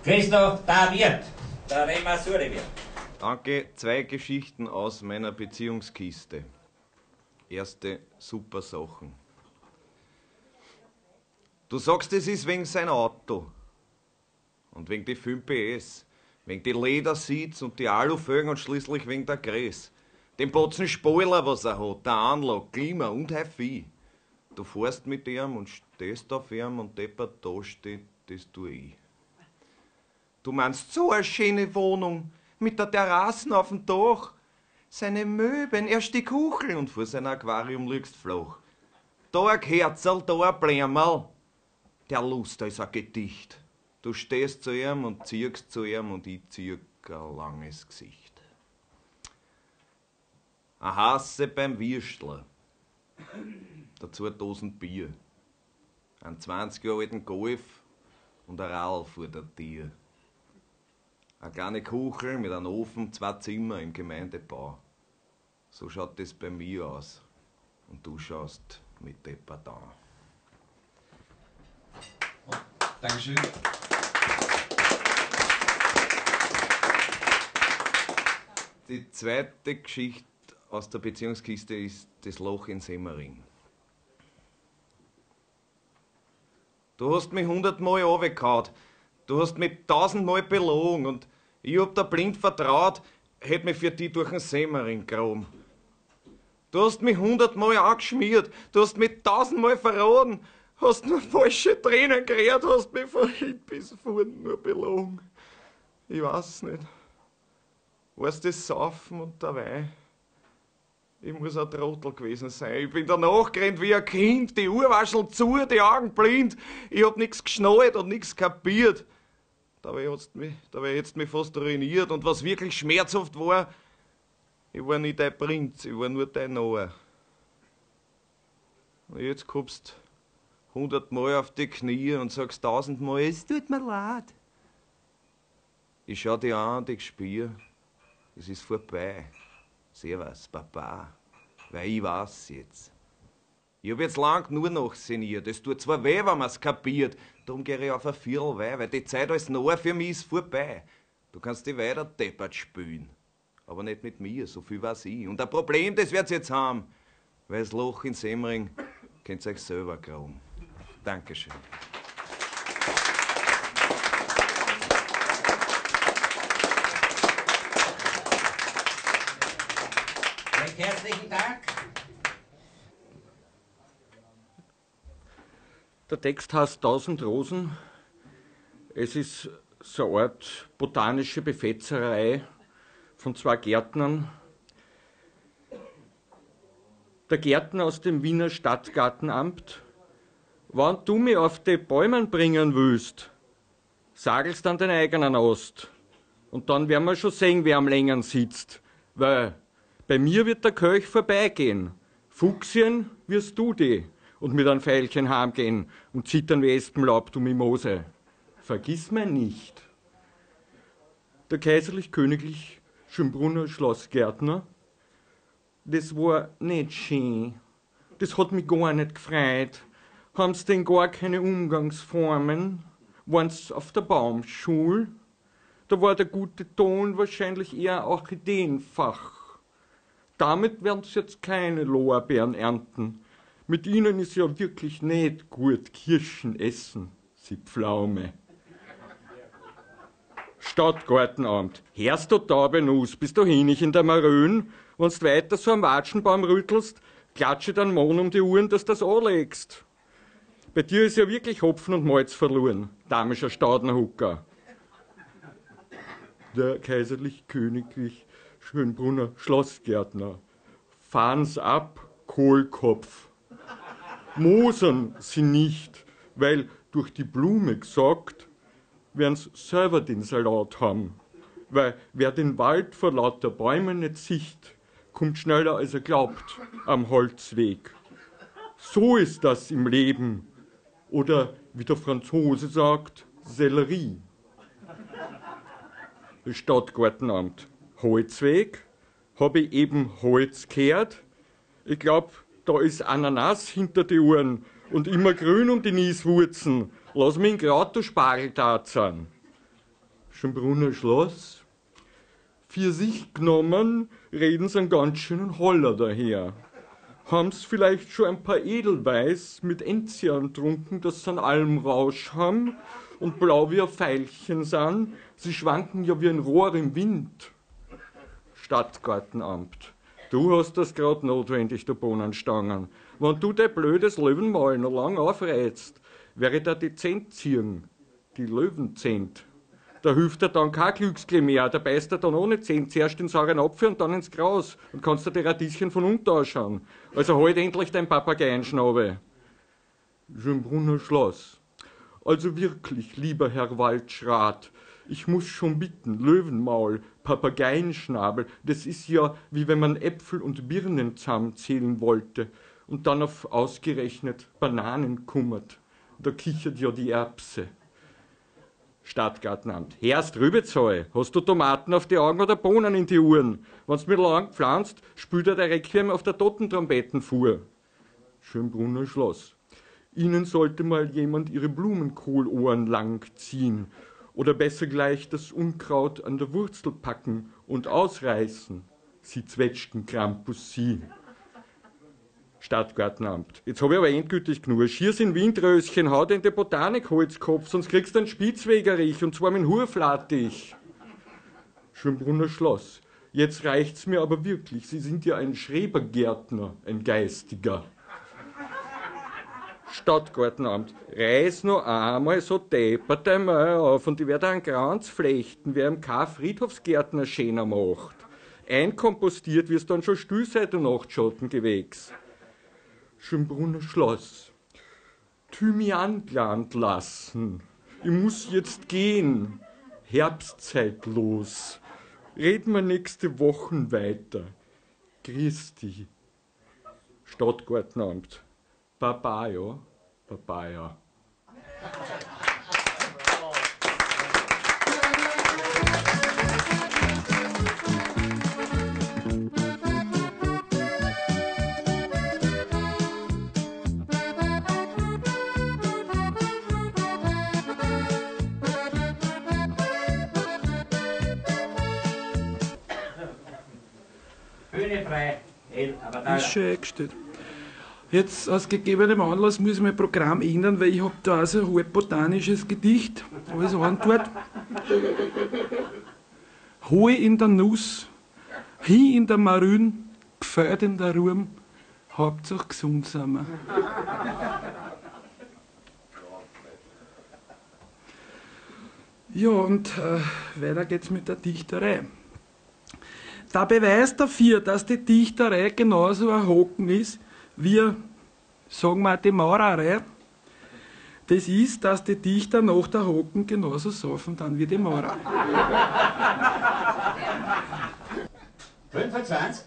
Christoph, da wird. Der Remasure wird. Danke, zwei Geschichten aus meiner Beziehungskiste. Erste super Sachen. Du sagst, es ist wegen sein Auto. Und wegen die 5 PS. Wegen die Ledersitz und die Alufelgen und schließlich wegen der Gräs. Den Botzen Spoiler, was er hat, der Anlage, Klima und HiFi. Du fährst mit ihm und stehst auf ihm und deppert da steht, das tu ich. Du meinst so eine schöne Wohnung mit der Terrassen auf dem Dach, seine Möbeln, erst die Kuchel und vor sein Aquarium liegst flach. Da ein Kerzerl, da ein Blämmerl. Der Luster ist ein Gedicht. Du stehst zu ihm und ziehst zu ihm und ich zieh ein langes Gesicht. Ein Hasse beim Würstler. Dazu eine Dosen Bier. Einen 20 Jahre alten Golf und ein Rall vor der Tür. Eine kleine Kuchel mit einem Ofen, 2 Zimmer im Gemeindebau. So schaut das bei mir aus. Und du schaust mit deppert an. Dankeschön. Die zweite Geschichte aus der Beziehungskiste ist das Loch in Semmering. Du hast mich 100-mal runtergehauen, du hast mich 1000-mal belogen und ich hab dir blind vertraut, hätt mich für dich durch den Semmering gegraben. Du hast mich 100-mal angeschmiert, du hast mich 1000-mal verraten, hast nur falsche Tränen gerührt, hast mich von hinten bis vorn nur belogen. Ich weiß nicht. War's das Saufen und der Wein? Ich muss ein Trottel gewesen sein. Ich bin danach gerannt wie ein Kind, die Uhr war schon zu, die Augen blind. Ich hab nix geschnallt und nix kapiert. Dabei hättest mich fast ruiniert. Und was wirklich schmerzhaft war, ich war nicht dein Prinz, ich war nur dein Narr. Und jetzt kommst 100-mal auf die Knie und sagst 1000-mal, es tut mir leid. Ich schau dich an und ich spür, es ist vorbei. Servus, Papa, weil ich weiß jetzt. Ich hab jetzt lang nur noch sinniert. Es tut zwar weh, wenn man's kapiert, drum geh ich auf ein Viertel wei, weil die Zeit als Narr für mich ist vorbei. Du kannst dich weiter deppert spülen, aber nicht mit mir, so viel weiß ich. Und ein Problem, das werd's jetzt haben, weil das Loch in Semmering könnt ihr euch selber graben. Dankeschön. Herzlichen Dank. Der Text heißt 1000 Rosen. Es ist so eine Art botanische Befetzerei von zwei Gärtnern. Der Gärtner aus dem Wiener Stadtgartenamt: Wann du mich auf die Bäumen bringen willst, sagelst dann den eigenen Ast. Und dann werden wir schon sehen, wer am längeren sitzt, weil bei mir wird der Köch vorbeigehen. Fuchsien wirst du die und mit einem Pfeilchen heimgehen und zittern wie Espenlaub, du Mimose. Vergiss mein nicht. Der kaiserlich-königlich Schönbrunner Schlossgärtner, das war nicht schön. Das hat mich gar nicht gefreut. Haben's denn gar keine Umgangsformen? Waren's auf der Baumschule? Da war der gute Ton wahrscheinlich eher Orchideenfach. Damit werden sie jetzt keine Lorbeeren ernten. Mit ihnen ist ja wirklich nicht gut Kirschen essen, sie Pflaume. Stadtgartenamt, hörst du Taubenus, bist du hinig in der Marön? Wenn's weiter so am Watschenbaum rüttelst, klatsche dann Mohn um die Uhren, dass das anlegst. Bei dir ist ja wirklich Hopfen und Malz verloren, damischer Staudenhucker. Der kaiserlich-königlich Schönbrunner Schlossgärtner. Fahren's ab, Kohlkopf. Mosern sie nicht, weil durch die Blume gesagt, werden's selber den Salat haben. Weil wer den Wald vor lauter Bäumen nicht sieht, kommt schneller als er glaubt am Holzweg. So ist das im Leben. Oder wie der Franzose sagt, Sellerie. Stadtgartenamt. Holzweg, hab ich eben Holz gehört. Ich glaub, da ist Ananas hinter die Ohren und immer grün um die Nieswurzen. Lass mich in Kraut, du Spargeltarzan. Schönbrunner Schloss. Für sich genommen reden sie einen ganz schönen Holler daher. Haben's vielleicht schon ein paar Edelweiß mit Enzian trunken, dass sie einen Almrausch haben und blau wie ein Veilchen sind. Sie schwanken ja wie ein Rohr im Wind. Stadtgartenamt. Du hast das grad notwendig, du Bohnenstangen. Wenn du dein blödes Löwenmaul noch lang aufreizt, wär ich da die Zent ziehen. Die Löwenzent. Da hilft dir dann kein Glücksklee mehr, da beißt er dann ohne Zähne zuerst in sauren Apfel und dann ins Gras und kannst dir die Radieschen von unten anschauen. Also halt endlich dein Papageienschnabel. Schönbrunner Schloss. Also wirklich, lieber Herr Waldschrat, ich muss schon bitten, Löwenmaul, Papageienschnabel, das ist ja, wie wenn man Äpfel und Birnen zusammenzählen wollte und dann auf ausgerechnet Bananen kummert. Da kichert ja die Erbse. Stadtgartenamt. Herrst Rübezahl, hast du Tomaten auf die Augen oder Bohnen in die Uhren? Wenn's mir lang pflanzt, spült er der Requiem auf der Totentrompetenfuhr. Schönbrunner Schloss. Ihnen sollte mal jemand Ihre Blumenkohlohren langziehen oder besser gleich das Unkraut an der Wurzel packen und ausreißen. Sie Zwetschgenkrampus, Sie. Stadtgartenamt. Jetzt hab ich aber endgültig genug. Schiers in Windröschen, hau dir in die Botanikholzkopf, sonst kriegst du einen Spitzwegerich und zwar mit dem Hurflattich. Schönbrunner Schloss. Jetzt reicht's mir aber wirklich. Sie sind ja ein Schrebergärtner, ein Geistiger. Stadtgartenamt. Reiß noch einmal so deppert dein Maul auf und ich werde einen Kranz flechten, wer ihm kein Friedhofsgärtner schöner macht. Einkompostiert wirst dann schon still sein, du Nachtschattengewächs. Schönbrunner Schloss. Thymian lassen. Ich muss jetzt gehen. Herbstzeit los. Reden wir nächste Woche weiter. Grüß dich. Stadtgartenamt. Baba, ja. Baba, ja. Bühne frei, El Abadala. Ist schon eingestellt. Jetzt aus gegebenem Anlass muss ich mein Programm ändern, weil ich hab da auch so ein halb botanisches Gedicht, alles antwort. Hol in der Nuss, hin in der Marün, gefällt in der Ruhm, Hauptsache gesund sind wir. Ja, und weiter geht's mit der Dichterei. Der Beweis dafür, dass die Dichterei genauso ein Hocken ist, wie, sagen wir, die Maurerei, das ist, dass die Dichter nach der Hocken genauso saufen dann wie die Maurer. 25?